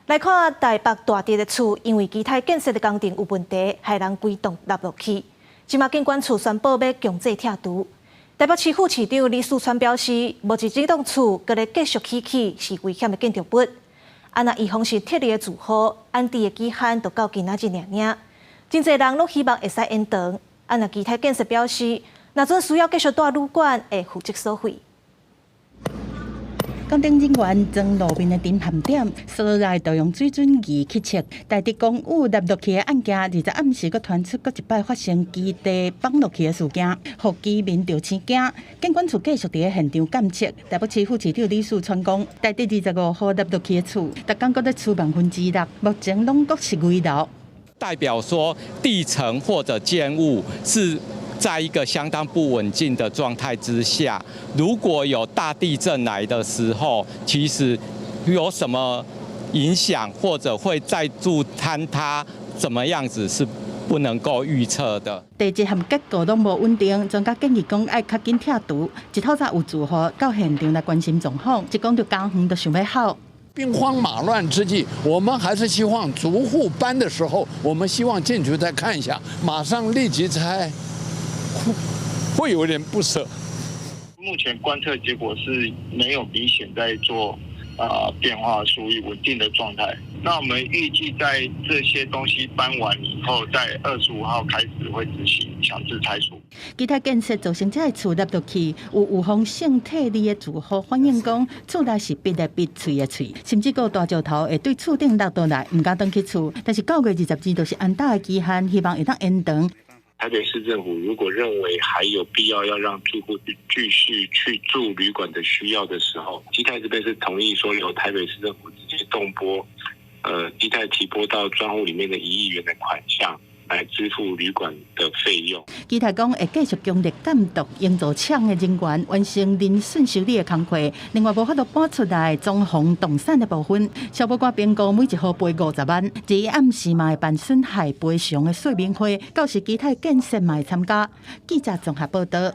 來看台北大直的厝，因為基泰建設的工程有問題，害人規棟塌落去。這馬建管處宣布欲強制拆除。台北市副市長李四川表示，目前這棟厝閣咧繼續起起是危險的建築物。啊，若預防是撤離的住戶，安置的期限就到今仔日爾爾。真濟人攏希望會使延長。啊，若基泰建設表示，若準需要繼續蹛旅館，會負責收費。工程人員將路面的沉陷點掃來，就用水準儀去測。大直公寓塌落去的案件，20暗時閣傳出閣一擺發生基地崩落去的事件，予居民著生驚。建管處繼續佇咧現場監測。台北市副市長李四川講，大直25號塌落去的厝，逐工閣咧出6%，目前攏閣是危樓。代表說地層或者建物是在一個相當不穩定的狀態之下，如果有大地震來的時候，其實有什麼影響或者會再度坍塌，怎麼樣子是不能夠預測的。地質和結構攏無穩定，專家建議講愛較緊拆除。一透早有住戶到現場來關心狀況，一講著家園就想欲哭。兵荒馬亂之際，我們還是希望逐戶搬的時候，我們希望進去再看一下，馬上立即拆。會有點不捨。目前觀測結果是沒有明顯在做變化，屬於穩定的狀態。那我們預計在這些東西搬完以後，在25號開始會執行強制拆除。基泰建設造成這个厝塌落去，有預防性撤離的住戶反映講，厝內是壁的壁，喙的喙，甚至閣有大石頭會對厝頂落倒來，毋敢轉去厝。但是9月22就是安搭的期限，希望會當延長。台北市政府如果認為還有必要要讓住戶繼續去住旅館的需要的時候，基泰這邊是同意說由台北市政府直接動撥，基泰提撥到專戶裡面的1億元的款項來支付旅館的費用。基泰講會繼續強力監督營造廠的人員完成鄰損修理的工課，另外無法度搬出來裝潢動產的部分，消保官評估每一戶賠50萬。至於暗時嘛會辦損害賠償的說明會，到時基泰建設嘛會參加。記者綜合報道。